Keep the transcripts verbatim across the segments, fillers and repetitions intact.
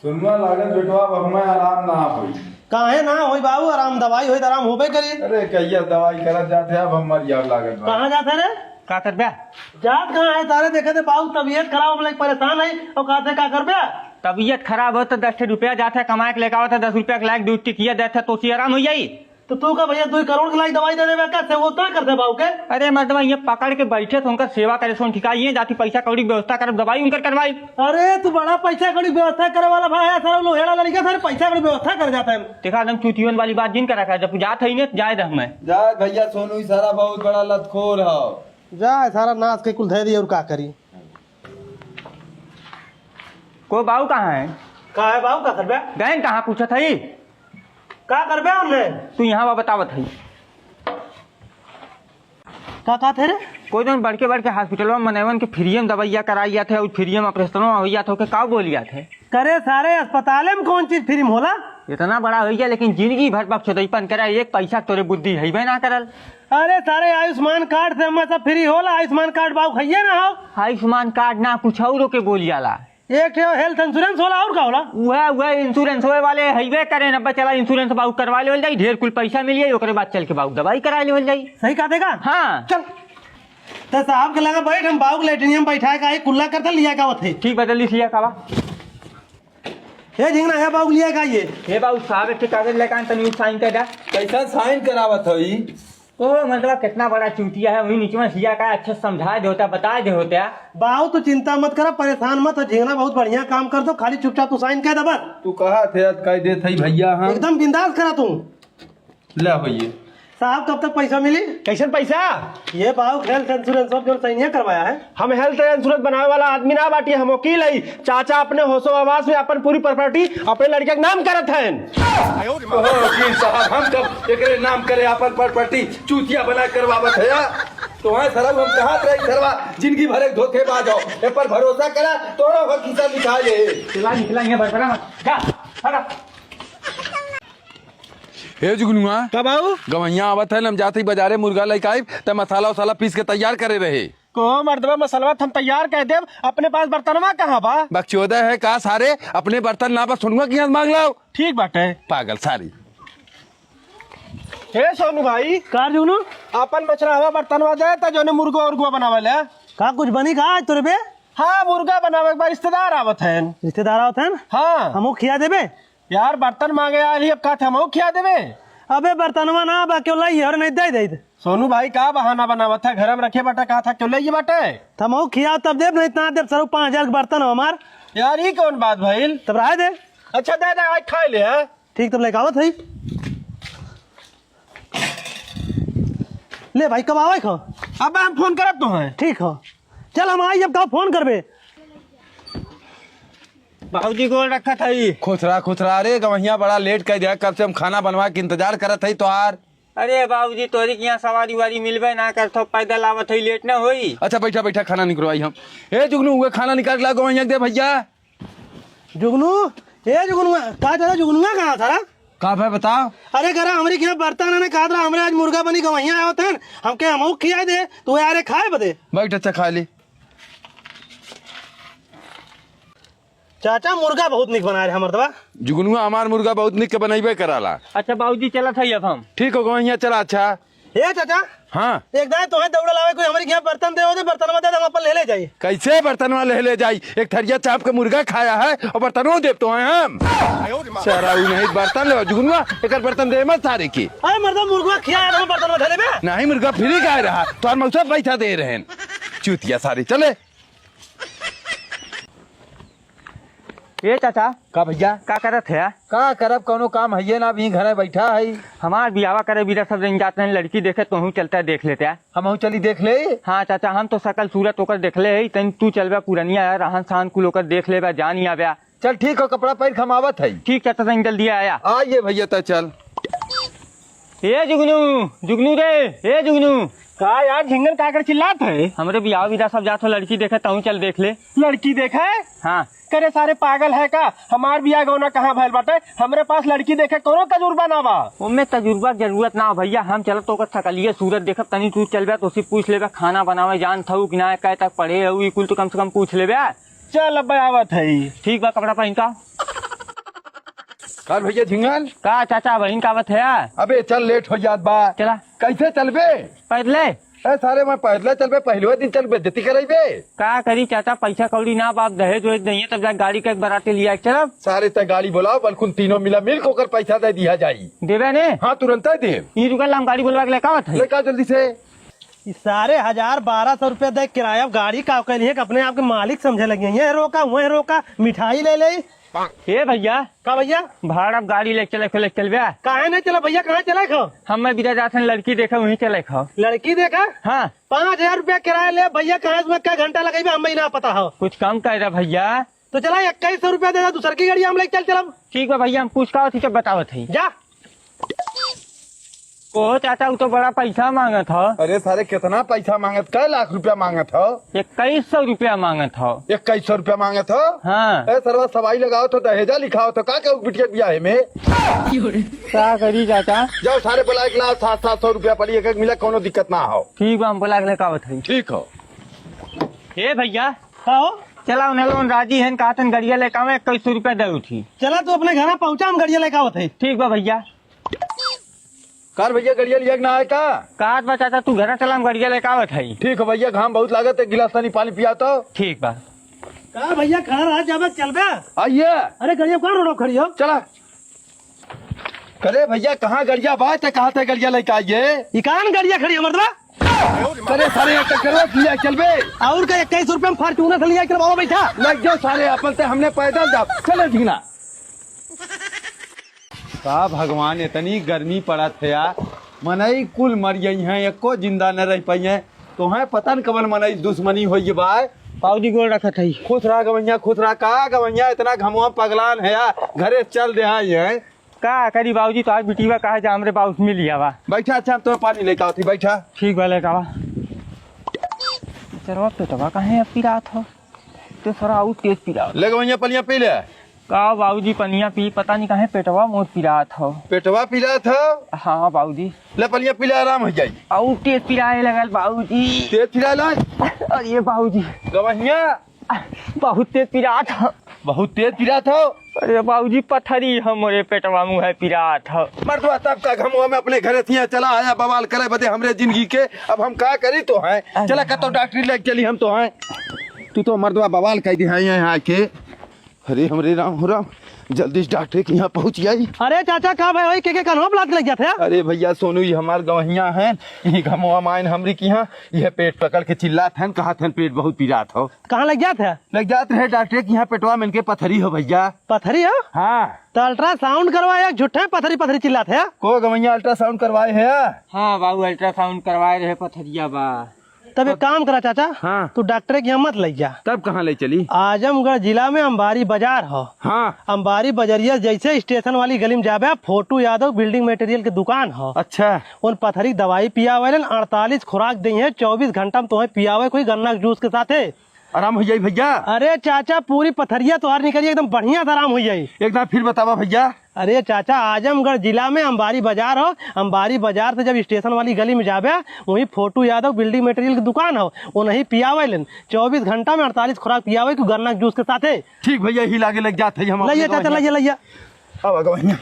सोनुआ, लागत बेटवा, अब हमें आराम ना होई। काहे ना होई बाबू, आराम दवाई होई त आराम होबे करी। अरे कहिया दवाई करत जात है, अब हम मर जाब लागत बा। कहाँ जात है रे? का करबे? जात कहाँ है? सारे देखे थे बाबू, तबीयत खराब, हम लोग परेशान है, और कहते का करबे? तबीयत खराब हो तो दस ठे रुपया जात है, कमाए के लेके आवत है, दस रुपया के लायक ड्यूटी किया देत है, तो उसी आराम हो जाई। तो तू का भैया, दो करोड़ के लायक दवाई दे देबे का? से वो तो करते बाबू के। अरे मर्दवा, ये पकड़ के बैठे तो उनकर सेवा करे, सोन ठिका, ये जाती पैसा कौड़ी व्यवस्था करब, दवाई उनकर करवाई। अरे तू बड़ा पैसा कौड़ी व्यवस्था करे वाला भाई है, सारा लोहेड़ा लड़का, सारे पैसा कौड़ी व्यवस्था कर जाता है। देखा, एकदम चूतियन वाली बात जिन करा कर, जब तू जात है इन्हें, जाए दे हमें। जा भैया, सोनू ई सारा बहुत बड़ा लतखोर है। जा, सारा नाश के कुल धै दी और का करी। को बाऊ कहाँ है? का है बाऊ, का करबे? गए कहाँ पूछत है? का करबे उनने? तू यहाँ बा बतावत है। का कहत है रे? कोई दिन बड़के बड़के हॉस्पिटलवा में मनैवन के फ्री में दवाइया कराई जात है और फ्री में ऑपरेशनवा होई जात है, ओके का बोली जात है? करे सारे अस्पताले में कौन चीज फ्री में होला? इतना बड़ा होई गया लेकिन जिंदगी भर बकचोदईपन करे, एक पैसा तोरे बुद्धि हईबे ना करल। अरे सारे आयुष्मान कार्ड से हमें सब फ्री होला, आयुष्मान कार्ड बाऊ खाइए ना हो। आयुष्मान कार्ड ना कुछ और के बोली जाला। एक ठे हेल्थ इंश्योरेंस होला, और का होला? वह, वह इंश्योरेंस होए वाले हईबे करे, नब्बे चला इंश्योरेंस बाऊ करवा लेवल जाई, ढेर कुल पैसा मिल जाई, ओकरे बाद चल के बाऊ दवाई करा लेवल जाई। सही कहा देगा? हाँ। चल। तो साहब के लगा बैठ, हम बाऊ के लेटरिन में बैठा का एक कुल्ला करता लिया का होते। ठीक बा, जल्दी से लिया का बा। हे झिंगना, हे बाऊ के लिया का ये? हे बाऊ, साहब एक ठे कागज लेकर आन, तनी साइन कर दा। कैसा साइन करावत हो ई? ओ, मतलब कितना बड़ा चूतिया है, वही नीचे में सिया का अच्छे से समझा दे होता, बता दे होता। बाऊ तू चिंता मत करा, परेशान मत हो, झिंगना बहुत बढ़िया काम कर दो, खाली चुपचाप तू साइन कर दे बस। तू कहा थे, आज कह दे थे भैया, हाँ। एकदम बिंदास करा तू। ले भैया। साहब, कब तक पैसा मिली? कैसन पैसा? ये बाऊ हेल्थ इंश्योरेंस सब जो साइन करवाया है। हम हेल्थ इंश्योरेंस बनावे वाला आदमी ना बाटी, हम वकील हई। चाचा अपने होशो हवास में अपन पूरी प्रॉपर्टी अपने लड़के के नाम करत हैं। ओहो, वकील साहब, हम कब एकरे नाम करे अपन प्रॉपर्टी चूतिया बना करवावत है? तो हाँ सरऊ, हम कहत रही सरवा, जिंदगी भर एक धोखेबाज हो, ए पर भरोसा करा, तोरो हो खिस्सा दिखा ले। चला निकला, यहाँ बड़बड़ा मत। जा, भागा। ए जुगनुआ, का बाऊ? गवैया आवत है, हम जात ही बाजारे मुर्गा लेके आइब, त मसाला उसाला पीस के तैयार करे रहे। को मर्दवा, मसलवा त हम तैयार कर देब, अपने पास बर्तनवा कहाँ बा? बकचोदा है का सारे, अपने बर्तन ना बा सोनुआ के यहाँ मांग लाओ। ठीक बाटे। पागल सारी। हे सोनू भाई। का जुगनू? अपन बचरा हवा बर्तनवा दे, त जोने मुर्गो उर्गो बनावे ले। का कुछ बनी का आज तोरे बे? हाँ, मुर्गा बनावे के बाद रिश्तेदार आवत हैं। रिश्तेदार आवत हैं? हाँ। हमहू खिया देबे? यार, बर्तन मांगे आयल ही, अब का थे, हमहू खिया देबे? अबे, बर्तनवा ना बा, क्यों लाई है? और नहीं दे दे। सोनू भाई, का बहाना बनावत है? घर में रखे बाटे, कहा था, क्यों ले ये बाटे? त हमहू खिया तब देब, नहीं तना देब, सरऊ पाँच हजार के बर्तन हो हमार। यार, ई कौन बात भइल? तब रहे दे। अच्छा, दे दे, आज खा ले, हाँ? ठीक, तब लेके आवत है। ले भाई, कब आवे खो? अब हम फोन करब तो हैं। ठीक हो, चल हम आई, अब कब फोन करबे? बाबूजी गोड़ रखत हई। खुश रहा, खुश रहा। अरे गवैया बड़ा लेट कर दिया, कब से हम खाना बनवा के इंतजार करत हई तोहार। अरे बाबूजी, तोहरी के यहाँ सवारी वारी मिलबे ना करत हो, पैदल आवत हई, लेट ना होई। अच्छा बैठा बैठा, खाना निकलवाई हम। ए जुगनू, उहे खाना निकाल के ला गवैया के दे भैया। जुगनू, ए जुगनुआ, का दादा जुगनुआ कहाँ था? का भाई बताओ। अरे करा हमरी के यहाँ बर्तन है ना, कहा था हमरे आज मुर्गा बनी गवैया आवत है, हमके हमहू खिया दे, तू यारे खाए बदे। बैठ अच्छा खा ले। चाचा, मुर्गा बहुत निक बनाए रहे हमर दवा। जुगनुआ, हमार मुर्गा बहुत निक के बनैबे कराला। अच्छा बाबूजी, चलत हई अब हम। ठीक हो, गवैया चला। अच्छा। ए चाचा। हाँ। एक दाएं तोहे दौड़ा लावे कोई हमरी के यहाँ बर्तन दे हो दे, बर्तनवा दे दे, हम अपन ले ले जाई। कैसे बर्तनवा ले ले जाई? एक थरिया चाप के मुर्गा खाया है और बर्तनवा देब तोहे हम। सरऊ नहीं बर्तन ले जुगनुआ, एकर बर्तन दे मत सारे के। अरे मर्दा, मुर्गा खिया है, हम बर्तनवा धरे बे। नहीं, मुर्गा फ्री खाए रहा, तोहर मौसा पैसा दे रहे हैं। चूतिया सारे, चले। ए चाचा। का भैया? का करत है? का करब, कौनो काम हइये ना, अभी घरे बैठा है। हमार बियावा करे बीरा सब दिन जाते हैं, लड़की देखे तोहू चलता है, देख लेते हैं। हमहू चली देख ले। हाँ चाचा, हम तो सकल सूरत ओकर देखले है, तनी तू चलबे पुरनिया है, रहन सहन कुल ओकर देख लेबे, जान ही आबे। चल ठीक हो, कपड़ा पहिर के हम आवत है। ठीक चाचा, तनी जल्दी आया। आइए भैया, त चल। ए जुगनू, जुगनू रे, ए जुगनू। का यार झिंगन का कर चिल्लात है? हमरे बियाह विदा सब जात हो लड़की देखे, तहूँ चल देख ले। लड़की देखे? हाँ। करे सारे पागल है का? हमार बियाह गौना कहाँ भइल बाटे? हमरे पास लड़की देखे कोनो तजुर्बा ना बा। ओमे तजुर्बा के जरूरत ना हो भैया, हम चलत तो ओकर सकलिए सूरत देखब, तनी तू चलबे तो उसे पूछ लेबे खाना बनावे जान थऊ कि ना, कै तक पढ़े हऊ, ई कुल तो कम से कम पूछ लेबे। चल अब आवत है। ठीक बा, कपड़ा पहन का। और भैया झिंगन। का चाचा, बहिन का बात है? अबे चल, लेट हो जात बा। चला। कैसे चलबे? पैदले। ए सारे, मैं पैदले चलबे, पहले दिन चल बेइज्जती करइबे। का करी चाचा, पैसा कौड़ी ना बाप, दहेज वहेज नहीं है, तब जाके गाड़ी के एक बराते लिया के चलब। सारे तै गाड़ी बोलाओ, बल्कुन तीनों मिला मिल के ओकर पैसा दे दिया जाई। देबे ने? हाँ, तुरंत दे। ई रुका, हम गाड़ी बोलवा के लेके आवत है। लेके आओ जल्दी से। ई सारे हजार बारह सौ रुपया दे किराया गाड़ी का कइली है कि अपने आप के मालिक समझे लगी हैं। ये रोका, वह रोका, मिठाई ले ले। हे भैया। का भैया? भाड़ा गाड़ी लेके चले खो, लेके चलबे? काहे नहीं चला भैया, कहाँ चले खो? हम मैं बिना जासन लड़की देखे वहीं चले खो। लड़की देखा? हाँ। पाँच हजार रुपया किराया ले भैया, कहाँ इसमें क्या घंटा लगेबे, हमें ना पता हो। कुछ कम कर रहा भैया। तो चला इक्कीस सौ रुपया दे दे, दूसर की गाड़ी हम लेके चल चलब। ठीक बा भैया, हम पूछ का होती तो बतावत है। जा। ओ चाचा, उ तो बड़ा पैसा मांगत ह। अरे सारे, कितना पैसा मांगत? कै लाख रुपया मांगत ह? इक्कीस सौ रुपया मांगत ह। इक्कीस सौ रुपया मांगत ह? हाँ। ए सरवा, सवाई लगावत ह, दहेजा लिखावत ह, का केहू बिटिया के बियाहे में? का करी चाचा? जाओ सारे, बुला के लाओ, सात सात सौ रुपया पड़ी, एक एक मिला, कोनो दिक्कत ना हो। ठीक बा, हम बुला के लेके आवत हई। ठीक हो। हे भैया। का हो? चला, उन्हें लोगन राजी हैं, कहा तन गड़िया लेके आवे, इक्कीस सौ रुपया दे उठी। चला, तू अपने घर पहुंचा, हम गड़िया लेके आवत है। ठीक बा भैया। कार भैया, गड़िया लिया के ना आए का? कहा बा चाचा, तू घर चला, हम गड़िया लेके आवत हई। ठीक है भैया, घाम बहुत लागत है, गिलास तनी पानी पिया तो। ठीक बा। का भैया, खड़ा रहा, जाबे चलबे? आइए। अरे गड़िया कौन रोड खड़ी हो? चला। करे भैया, कहाँ गड़िया बा? ते कहा थे गड़िया लेके आइए। ई कान गड़िया खड़ी है मर्दवा? करे सारे, एक टक्कर लिया चलबे। और का, इक्कीस सौ रुपया में Fortuner से लिया चल बाबा, बैठा। लग जाओ सारे, अपन ते हमने पैदल जाओ। चलो झिंगना। का भगवान, इतनी गर्मी पड़त है यार, मनई कुल मर गई हैं, एको जिंदा न रह पाई हैं। तो हैं पता न कवन मनई दुश्मनी होई बा। बाबूजी गोड़ रखत है। खुश रहा गवैया, खुश रहा। का गवैया, इतना घमवा पगलान है यार, घरे चल दे आई हैं। का करी बाबूजी, तो आज बिटीवा कहा जा हमरे बाबूस मिल आवा। बैठा, अच्छा, हम तो पानी लेके आवत ही, बैठा। ठीक बा, लेके आवा। चरवा पेटवा काहे अब पिरात हो? तो सारा आउर तेज पिरात। ले गवैया, पलिया पी ले। का बाबूजी, पनिया पी, पता नहीं काहे पेटवा मोर पिरात हो। पेटवा पिरात हो? हाँ बाबूजी। ले पलिया पी ले, आराम हो जाई। आउर तेज पिराए लगल बाबूजी। तेज पिराए लगल? अरे बाबूजी। गवैया। बहुत तेज पिरात हो। बहुत तेज पिरात हो? अरे बाबूजी, पथरी हमरे पेटवा मुँह है पिरात हो। मर्दवा, तब का घमवा में अपने घरे थिया चला आया बवाल करे बदे हमरे जिंदगी के। अब हम का करी तो हैं? अरे चला, कतो डॉक्टरी लेके चली हम तो हैं। तू तो मर्दवा बवाल कह दे है यहाँ आके। अरे हमरे राम हो राम, जल्दी से डॉक्टर के यहाँ पहुँच जाई। अरे चाचा, का भाई, वही के, के कन्हो पे लात लग जात है? अरे भैया सोनू, ये हमार गवहिया हैं, ये घमवा माइन हमरी की यहाँ, ये पेट पकड़ के चिल्लात हैं, कहत हैं पेट बहुत पिरात हो। कहाँ लग जात है? लग जात रहे डॉक्टर के यहाँ, पेटवा में इनके पथरी हो भैया। पथरी हो? हाँ। तो अल्ट्रासाउंड करवाए, झूठे पथरी पथरी चिल्लात है। को गवैया अल्ट्रासाउंड करवाए है? हाँ बाबू, अल्ट्रासाउंड करवाए रहे, पथरिया बा। तब एक काम करा चाचा, हाँ। तू डॉक्टर के यहाँ मत लग जा। तब कहाँ ले चली? आजमगढ़ जिला में अंबारी बाजार हो। हाँ। अंबारी बजरिया जैसे स्टेशन वाली गली में जाबे, फोटू यादव बिल्डिंग मटेरियल के दुकान हो। अच्छा। उन पथरी दवाई पियावे लेन, अड़तालीस खुराक दे हैं, चौबीस घंटा में तुम्हें पियावे कोई गन्ना के जूस के साथे। आराम हो जाई भैया? अरे चाचा, पूरी पथरिया तोहार निकली, एकदम बढ़िया से आराम हो जाई। एक दाँव फिर बतावा भैया। अरे चाचा, आजमगढ़ जिला में अंबारी बाजार हो, अंबारी बाजार से जब स्टेशन वाली गली में जाबे, वहीं फोटू यादव बिल्डिंग मटेरियल की दुकान हो, वो नहीं पियावे लेन, चौबीस घंटा में अड़तालीस खुराक पियावे कि गन्ना के जूस के साथे। ठीक भैया, ही लागे लग जात है हम लइया अपने चाचा, गवैया। लइया, लइया। अब गवैया।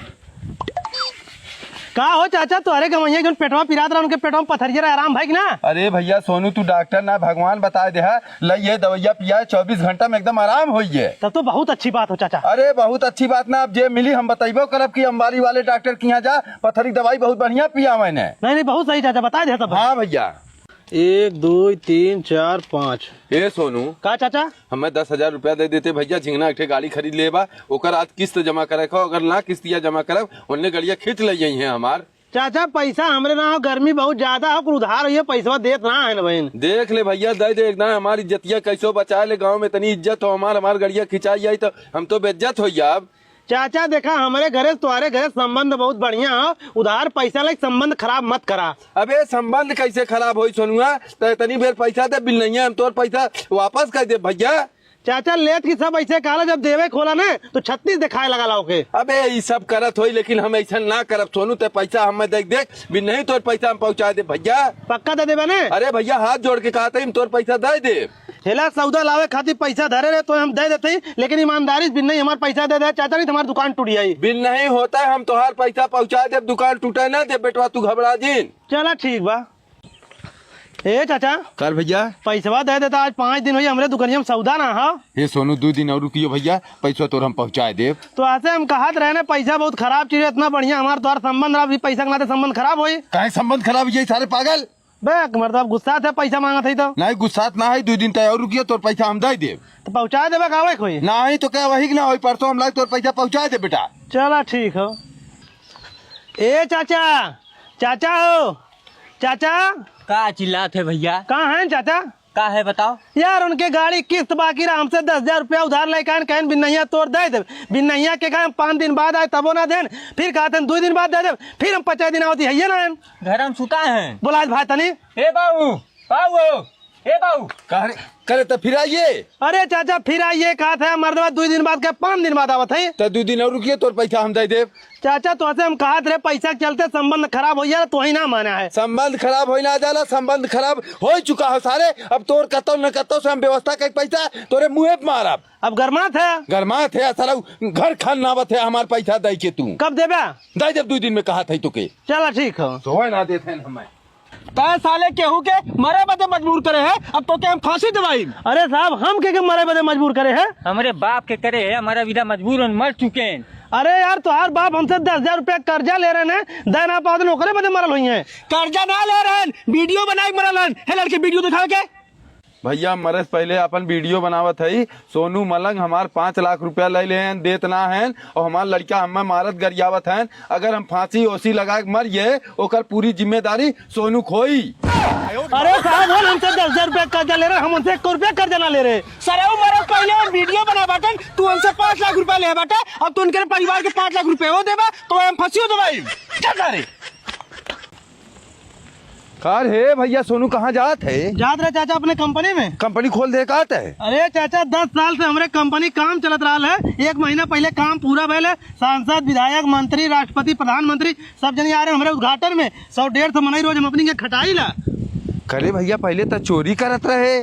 का हो चाचा, तोहरे गवैया जौन पेटवा पिरात रहा, उनके पेटवा में पथरिया रहा, आराम भई कि ना? अरे भैया सोनू, तू डॉक्टर ना, भगवान बताए दे है, लइये दवैया पियाए, चौबीस घंटा में एकदम आराम होइए। तब तो बहुत अच्छी बात हो चाचा। अरे बहुत अच्छी बात ना, अब जे मिली हम बतइबो करब कि अंबारी वाले डॉक्टर के यहाँ जा, पथरी दवाई बहुत बढ़िया पियावे ने। नहीं, नहीं, बहुत सही चाचा, बताए दे तब। हाँ भैया। एक, दो, तीन, चार, पाँच। ए सोनू। का चाचा? हमें दस हजार रुपया दे देते भैया, झिंगना एक ठे गाड़ी खरीद लेबा, ओकर आज किस्त जमा करे को, अगर ना किस्तिया जमा करब, ओन्ने गड़िया खींच ले जाई है हमार। चाचा, पैसा हमरे ना हो, गर्मी बहुत ज्यादा हो, कुल उधार होइए, पैसवा देत ना है ना बहन। देख ले भैया, दे दे, एकदम हमार इज्जतिया कैसो बचाए ले, गाँव में इतनी इज्जत हो हमार, हमार गड़िया खिंचाई जाई तो हम तो बेइज्जत हो जाब। चाचा, देखा, हमरे घरे से तोहरे घरे संबंध बहुत बढ़िया हो, उधार पैसा लेके संबंध खराब मत करा। अबे, संबंध कैसे खराब होई सोनुआ? त इतनी बेर पैसा दे, बिल नहीं है, हम तोर पैसा वापस कर दे भैया। चाचा, लेत की सब ऐसे कहला, जब देवे खोला ने, तो छत्तीस दिखाए लगा लाओ के। अबे, ई सब करत होई, लेकिन हम ऐसा ना करब सोनू, ते पैसा हमें देख, देख, बिल नहीं तोर पैसा हम पहुँचा दे भैया। पक्का दे देबे ने? अरे भैया, हाथ जोड़ के कहा था, हम तोर पैसा दे दे। हेला, सौदा लावे खातिर पैसा धरे रहे तो हम दे देते ही, लेकिन ईमानदारी से बिन नहीं हमार पैसा दे दे चाचा, नहीं तो हमार दुकान टूट जाई। बिन नहीं होता है, हम तोहार पैसा पहुँचा देब, दुकान टूटे ना देब बेटवा, तू घबरा जिन। चला ठीक बा। ए चाचा, कर भैया। पैसवा दे देता, आज पाँच दिन होई हमरे दुकनिया में सौदा ना हा। हे सोनू, दो दिन और रुकियो भैया, पैसा तोर हम पहुँचा देब। तो ऐसे हम कहत रहे ना, पैसा बहुत खराब चीज है, इतना बढ़िया हमार तोहार संबंध रहा, अभी पैसा के नाते संबंध खराब होई। काहे संबंध खराब हो जाई सारे पागल? बे, मर्द, अब गुस्सा थे, पैसा मांगत है तो। नहीं, गुस्सात ना है, दो दिन तय और रुकियो, तोर पैसा हम दे देब। तो पहुँचा देबे का, आवे कोई? नहीं तो क्या वही के ना होई, परसों हम लाइब तोर पैसा पहुँचा देब बेटा। चला ठीक हो। ए चाचा, चाचा हो, चाचा। का चिल्लात है भैया? कहाँ हैं चाचा? का है बताओ? यार, उनके गाड़ी किस्त बाकी रहा, हमसे दस हजार रुपया उधार लेके आए, कहेन बिन्नैया तोर दे दे। बिन्नैया के कहे हम पाँच दिन बाद आए, तबो ना देन, फिर कहते हैं दो दिन बाद दे दे, फिर हम पचास दिन आवती है, ये ना आएन। घर हम सुता हैं। बोला आज भाई तनी। ए बाबू, बाबू, ए बाबू। का रे? करे तो फिर आइए। अरे चाचा, फिर आइए, कहा था मर्दवा, दो दिन बाद के पाँच दिन बाद आवत है। तो दो दिन और रुकिए, तोर पैसा हम दे देब। चाचा, तोहसे हम कहत रहे, पैसा के चलते संबंध खराब हो गया, तो ही ना माना है। संबंध खराब होई ना जाला, संबंध खराब हो चुका हो सारे। अब तोर कतौ न कतौ से हम व्यवस्था कर पैसा तोरे मुँहे पे मारब। अब गरमात है। गरमात है, सारा घर खान नावत है, हमार पैसा दे के तू। कब देबे? दे देब, दो दिन में कहा था तो के। चला ठीक हो। सोए ना देते हैं हमें। तै साले केहू के मरे बदे मजबूर करे है, अब तोके हम फांसी देवाई। अरे साहब, हम के, के मरे बदे मजबूर करे है? हमरे बाप के करे है, हमारा विदा मजबूर होन मर चुके हैं। अरे यार, तोहार बाप हमसे दस हजार रुपया कर्जा ले रहे हैं, दे ना पावत, ओकरे बदे मरल हुई हैं। कर्जा ना ले रहे हैं, वीडियो बनाई मरल हैं। हे लड़के, वीडियो दिखावे के। भैया, मरे से पहले अपन वीडियो बनावत है। सोनू मलंग हमार पाँच लाख रुपया ले ले हैं, देत ना हैं, और हमार लड़का हमें मारत गरियावत हैं। अगर हम फांसी ओसी लगा के मर गए, ओकर पूरी जिम्मेदारी सोनू खोई। अरे साहब, बोल, हमसे दस हजार रुपया कर्जा ले रहे, हम उनसे एक रुपया कर्जा ना ले रहे। सरे, वो मरे पहले हम वीडियो बना बाटन, तू उनसे पाँच लाख रुपया ले बाटा, अब तू उनके परिवार के पाँच लाख रुपया वो देबा, तो हम फंसियो देबा। चल सारे। कार हे भैया, सोनू कहाँ जात है? जात रहे चाचा अपने कंपनी में। कंपनी खोल दे का है? अरे चाचा, दस साल से हमरे कंपनी काम चलत रहा है। एक महीना पहले काम पूरा भइल है। सांसद, विधायक, मंत्री, राष्ट्रपति, प्रधानमंत्री सब जने आ रहे हमरे उद्घाटन में। सौ डेढ़ सौ मनई रोज हम अपनी के खटाई ला। करे भैया, पहले तो चोरी करत रहे।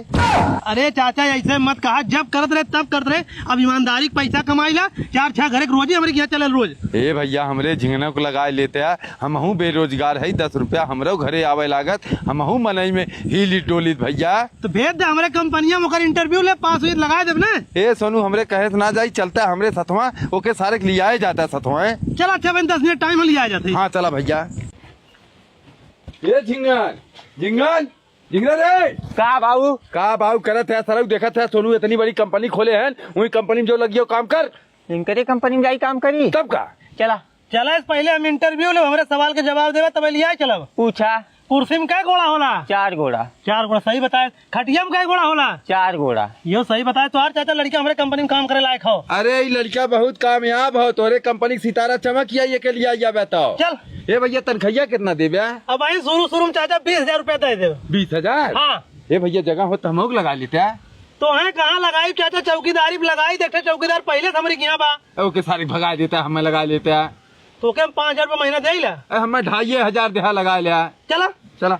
अरे चाचा, ऐसे मत कहा, जब करत रहे तब करत रहे। अब ईमानदारी के पैसा कमाई ला, चार छह घरे के रोजी हमरे के यहाँ चलल रोज। ए भैया, हमरे झिंगना को लगा लेते हैं, हमहू बेरोजगार है, दस रुपया हमरो घरे आवे लागत, हमहू मनई में हिली डोलित भैया। तो भेज दे हमरे कंपनिया में, ओकर इंटरव्यू ले, पास हुई तो लगा देब ना। ए सोनू, हमरे कहे से ना जाई, चलता है हमरे सथवा, ओके सारे के लियाए जाता है सथवा। चला अच्छा बहन, दस मिनट टाइम लियाए जाते हैं। हाँ चला भैया। ए झिंगन, झिंगन, झिंगन रे। का बाबू? का बाबू करत है सरऊ, देखत है सोनू इतनी बड़ी कंपनी खोले हैं, वही कंपनी में जो लगियो काम कर। इनकरे कंपनी में जाई काम करी। तब का? चला। चला, इस पहले हम इंटरव्यू ले, हमरे सवाल के जवाब देवे, तब लिया चलब। पूछा। कुर्सी में कै गोड़ा होला? चार गोड़ा। चार गोड़ा, सही बताए। खटिया में कै गोड़ा होला? चार गोड़ा। यो सही बताए। तोहार चाचा लड़का हमरे कंपनी में काम करे लायक हो? अरे, ई लड़का बहुत कामयाब हो, तोरे कंपनी के सितारा चमक गया, ये के लिया या बताओ। चल। ए भैया, तनखैया कितना देबे? अब आई शुरू शुरू में चाचा बीस हजार रुपया दे देबे। बीस हजार? हाँ। ए भैया, जगह हो तो हम लगा लेते हैं। तो है कहाँ लगाई चाचा? चौकीदारी पे लगाई, देखे चौकीदार पहले से हमरे यहाँ बा। ओके, सारे भगा देता है, हमें लगा लेता है। तो के हम पाँच हजार रुपया महीना देइला? ए, हमें ढाई हजार देहा लगा लिया। चला। चला।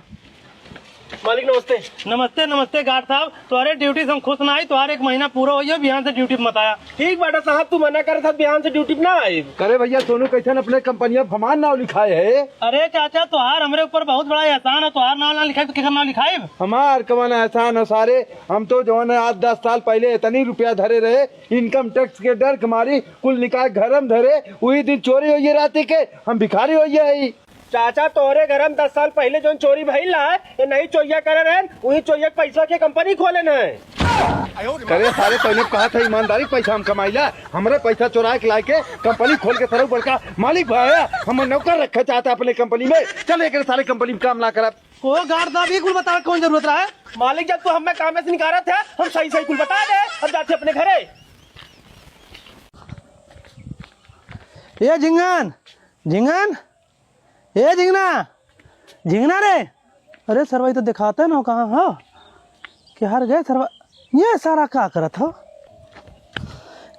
मालिक नमस्ते। नमस्ते, नमस्ते गार्ड साहब, तोहरे ड्यूटी से हम खुश ना आई, तोहरे एक महीना पूरा होइयो, बिहान से ड्यूटी पे मत आया। ठीक बाटे साहब, तू मना करे था, बिहान से ड्यूटी पे ना आई। करे भैया, सोनू कैसन अपने कंपनिया पे हमार नाव लिखाए है? अरे चाचा, तोहार हमरे ऊपर बहुत बड़ा एहसान है, तोहार नाव ना लिखाई तो केकर नाव लिखाई? हमार कवन एहसान है सारे, हम तो जवन आज दस साल पहले इतनी रुपया धरे रहे, इनकम टैक्स के डर के मारी कुल निकाय घर में धरे, वही दिन चोरी होइए राती के, हम भिखारी होइए हई। चाचा, तोहरे घर में दस साल पहले जौन चोरी भइल रहा, ये नहीं चोरिया करे रहन, वही चोरिया के पैसा के कंपनी खोले न। करे सारे, तूने कहा था ईमानदारी के पैसा हम कमाइला, हमरे पैसा चोरा के लाए के कंपनी खोल के सरऊ बड़का मालिक भाया, हम नौकर रखे चाहता अपने कंपनी में। चल एक सारे कंपनी में काम ना करब। ओ गार्ड साहब, ये कुल बतावे कौन जरूरत रहा है? मालिक, जब तू हमें काम में से निकालत है, हम सही सही कुल बता दे, हम जाते अपने घरे। ए झिंगन, झिंगन, ए झिंगना, झिंगना रे। अरे सरवा, ई तो दिखाते ना कहाँ हो, कि हर गए सरवा, ये सारा का करत हो?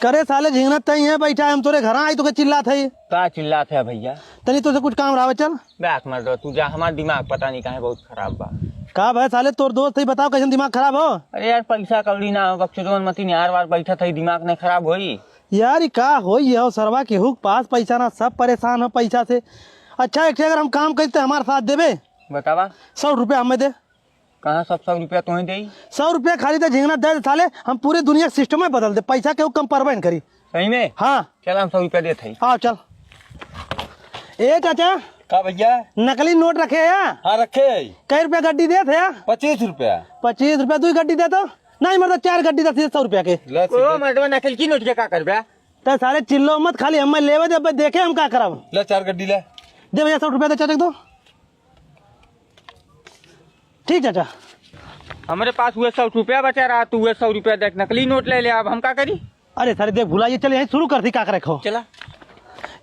करे साले झिंगना, तई है बैठा है, हम तोरे घर आई तो के चिल्लात है। का चिल्लात है भैया? तनी तोसे कुछ काम रहा, चल। बैक मार दो तू जा, हमार दिमाग पता नहीं काहे बहुत खराब बा। का भय साले, तोर दोस्त है, बताओ कैसन दिमाग खराब हो? अरे यार, पैसा कौड़ी ना हो, बकचोदवन मतीन यार बार बैठत है, दिमाग नहीं खराब होई। यार, ई का होई हो सरवा, केहू के पास पैसा ना, सब परेशान हो पैसा से। अच्छा, एक ठे अगर हम काम करी त हमार साथ देबे? बतावा। सौ रुपया हमें दे। कहाँ सब सौ रुपया तुम्हें देई? सौ रुपया खाली दे, झिंगना दे दे साले, हम पूरी दुनिया के system में बदल दे, पैसा केहू कम परबे न करी। सही में? हाँ। चल, हम सौ रुपया देत हई। हाँ, चल। ए चाचा। का भैया? नकली नोट रखे हैं? हाँ, रखे हैं। कै रुपया गड्डी देत है? पच्चीस रुपया। पच्चीस रुपया, दुई गड्डी दे तो। नहीं, मतलब, चार गड्डी दे, सौ रुपया के। ले, ओ, सीधे। मतलब, नकल की नोट के का करबे? तो सारे चिल्लो मत, खाली हमें लेवे दे, अब देखे हम का करब। ले, चार गड्डी ले। दे भैया, सौ रुपया दे चाचा के दो। ठीक चाचा। हमरे पास उहे सौ रुपया बचा रहा, तू उहे सौ रुपया दे के नकली नोट ले ले, अब हम का करी? अरे सारे देख भुलाइए, चल यहीं शुरू कर दी, का करे खो। चला।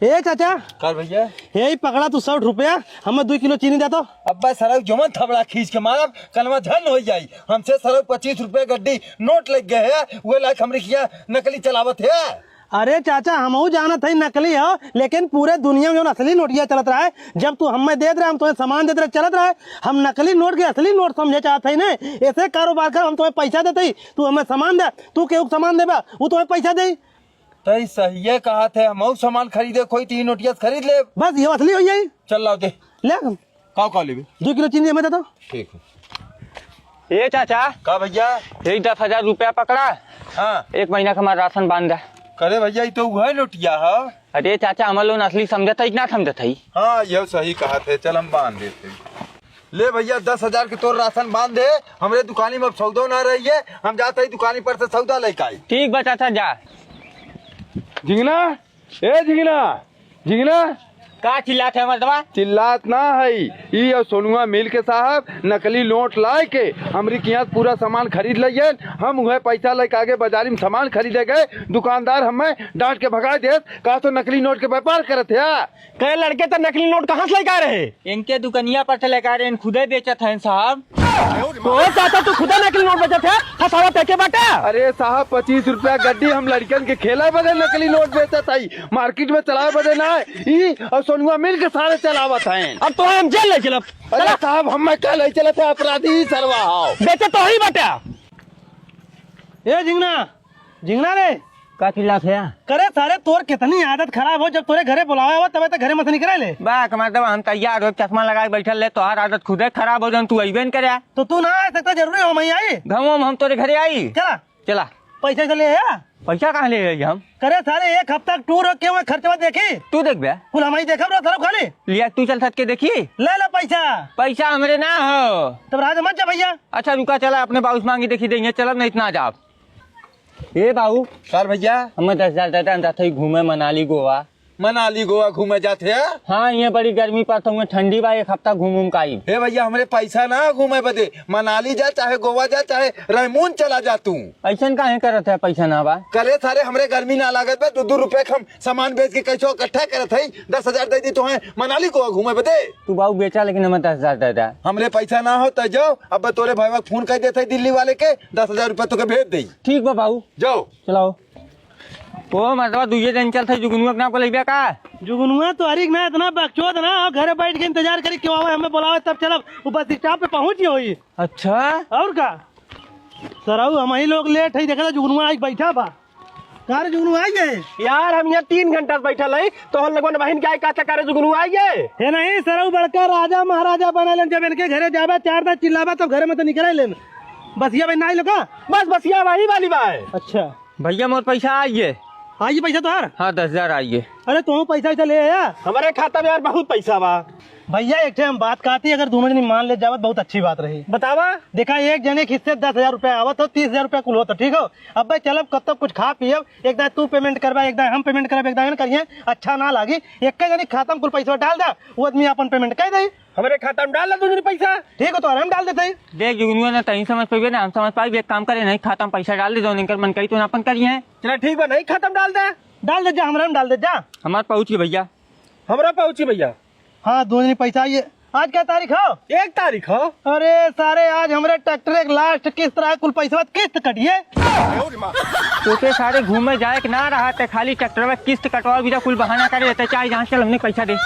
ए चाचा। का भैया? यही पकड़ा तू सौ रुपया, हमें दुई किलो चीनी दे तो। अब्बा सरऊ जमन थबड़ा खींच के मारब, कनवा झन हो जाई। हमसे सरऊ पच्चीस रुपया गड्डी नोट लग गए है, उहे लायक हमरे किया नकली चलावत है। अरे चाचा, हमहू जानत हई नकली हो, लेकिन पूरे दुनिया में जौन असली नोटिया चलत रहा है, जब तू हमें देत रहे, हम तुम्हें सामान देत रहे, चलत रहा है, हम नकली नोट के असली नोट समझे चाहत हई ने। ऐसे कारोबार कर, हम तुम्हें पैसा देत हई, तू हमें सामान दे, तू केहू के सामान देबा, वो तुम्हें पैसा दे। तई सहिए कहत है, हमहू सामान खरीदे खोई, तीन नोटिया से खरीद ले। बस ये असली हो जाई। चल लाओ दे। ले। का का लेबे? दो किलो चीनी हमें दे दो। ठीक है। ए चाचा। का भैया? यही दस हजार रुपया पकड़ा। हाँ। एक महीना का हमारा राशन बांध दे। करे भैया, ई तो उहे नोटिया है। अरे चाचा, हमार लोन असली समझत है कि ना समझत है? हाँ, यह सही कहत है, चल हम बांध देते हैं। ले भैया, दस हजार के तोर राशन बांध दे। हमरे दुकानी में अब सौदो ना रही है, हम जात हई दुकानी पर से सौदा लेके आई। ठीक बा चाचा, जा। झिंगना, ए झिंगना, झिंगना। का चिल्लात है मर्दवा? चिल्लात ना है, ई और सोनुआ मिल के साहब नकली नोट लाए के हमरी किहाँ पूरा सामान खरीद लइयन। हम उहे पैसा लेके आगे बाजारी में सामान खरीदे गए, दुकानदार हमें डांट के भगा देत, कहा तो नकली नोट के व्यापार करत है। कै लड़के त नकली नोट कहाँ से लेके आ रहे? इनके दुकनिया पर से लेके आ रहे, इन खुदे बेचत हैं साहब। तो चाचा तू खुदे नकली नोट बेचत है, फसावत है के बाटा? अरे साहब, पच्चीस रुपया गड्डी हम लड़कन के खेला बदे नकली नोट बेचत हई, मार्केट में चलावे बदे ना। ई और सोनुआ मिल के सारे चलावत हैं। अब तो हम जेल ले चलब। अरे चला। साहब, हम मैं कल ले चलत है, अपराधी ही सरवा हो। बेचे तो ही बाटा। ए झिंगना, झिंगना रे। का चिल्लात है? करे सारे, तोर कितनी आदत खराब हो, जब तोरे घरे बुलावा हो, तबे तो घरे मत निकरे ले। बा, कमाल दवा, हम तैयार हो, चश्मा लगाए बैठल ले, तोहार आदत खुदे खराब हो, जौन तू अइबे न करे। तो तू ना आ सकता, जरूरी हो मैं आई? घमो में हम तोरे घरे आई। चला। चला। पैसा से ले आ। पैसा कहाँ ले आई हम? करे सारे, एक हफ्ता के टूर हो, केहू खर्चवा देखी? तू देखबे। कुल हम ही देखब रहो, सारे खाली। लिया, तू चल सट के देखी। ले ले पैसा। पैसा हमरे ना हो। तब राज मत जा भैया। अच्छा रुका, चला अपने बाबू से मांगी देखी देंगे, चलब नहीं इतना जाब। ए बाबू। का भैया? हमें दस हजार दे दे, हम जात हई घूमे मनाली गोवा। मनाली गोवा घूमे जात है? हाँ, ये बड़ी गर्मी पड़त हुए, ठंडी बा, एक हफ्ता घूम घूम के आई। हे भैया, हमरे पैसा ना घूमे बदे, मनाली जा चाहे गोवा जा चाहे रायमून चला जा तू। ऐसन काहे करत है, पैसा ना बा? करे सारे, हमरे गर्मी ना लागत बा, दो दो रुपया के हम सामान बेच के कैसो इकट्ठा करत हई, दस हजार दे दी तोहे मनाली गोवा घूमे बदे। तू बाबू बेचा, लेकिन हमें दस हजार दे दे। हमरे पैसा ना हो त जाओ, अब तोरे भाईवा के फोन कर देत हई दिल्ली वाले के, दस हजार रुपया तोके भेज देई। ठीक बा बाबू। जाओ। चलाओ। ओ मर्दवा, दुइये दिन चलत है, जुगनुआ के ना बोलैबे का? जुगनुआ तो हरिक ना, इतना बकचोद ना, और घरे बैठ के इंतजार करी, क्यों आवे, हमें बुलावे तब चलब, वो बस स्टॉप पे पहुंच ही होई। अच्छा। और का? सरऊ, हम ही लोग लेट है, देखा था जुगनुआ आई बैठा बा। का रे जुगनू आई गए? यार, हम यहाँ तीन घंटा से बैठल हई, तो हम लोगन बहिन के आई का चक्कर है, जुगनू आई गए? हे नहीं, सरऊ बड़का राजा महाराजा बना लेन, जब इनके घरे जाबे, चार दांत चिल्लाबे, तब घरे में तो निकले लेन। बसिया भाई ना आई लोग का? बस बसिया भाई वाली बाय। अच्छा। भैया, मोर पैसा आइए। आइए पैसा तोहार? हाँ, दस हजार आइए। अरे, तू पैसा वैसा ले आया? हमारे खाता में यार बहुत पैसा बा। भैया, एक ठे हम बात कहती, अगर दोनों जनी मान ले जावत, बहुत अच्छी बात रही। बतावा। देखा, एक जने के हिस्से दस हजार रुपया आवत हो, तीस हजार रुपया कुल होत हो, ठीक हो? अब भाई चलब, कब तक कुछ खा पियब, एक दाएं तू payment करबा, एक दाएं हम payment करब, एक दाएं करिए, अच्छा ना लागी। एक जने खाता में कुल पैसा डाल दा, वो आदमी अपन payment कर दे। हमरे खाता में डाल दे तू जनी पैसा। ठीक हो, तो हम डाल देते हैं। देख जुगनुआ ना, तहीं समझ पाइबे ना हम समझ पाइबे, एक काम करे, नहीं खाता में पैसा डाल दे, जौन इनकर मन करी तो अपन करिए। चला ठीक बा, नहीं खाता में डाल दे। डाल दे जा, हमरा में डाल दे जा। हमार पहुँच गई भैया। हमरा पहुँची भैया। हाँ, दो दिन पैसा आइए। आज क्या तारीख हो? एक तारीख हो। अरे सारे, आज हमरे ट्रैक्टर एक लास्ट किस्त रहा, कुल पैसा किस्त कटिए। तोके सारे घूमे जाए के ना रहा, ते खाली ट्रैक्टर में किस्त कटवाओ, बिना कुल बहाना करे रहते, चाहे जहाँ चल हमने पैसा दे।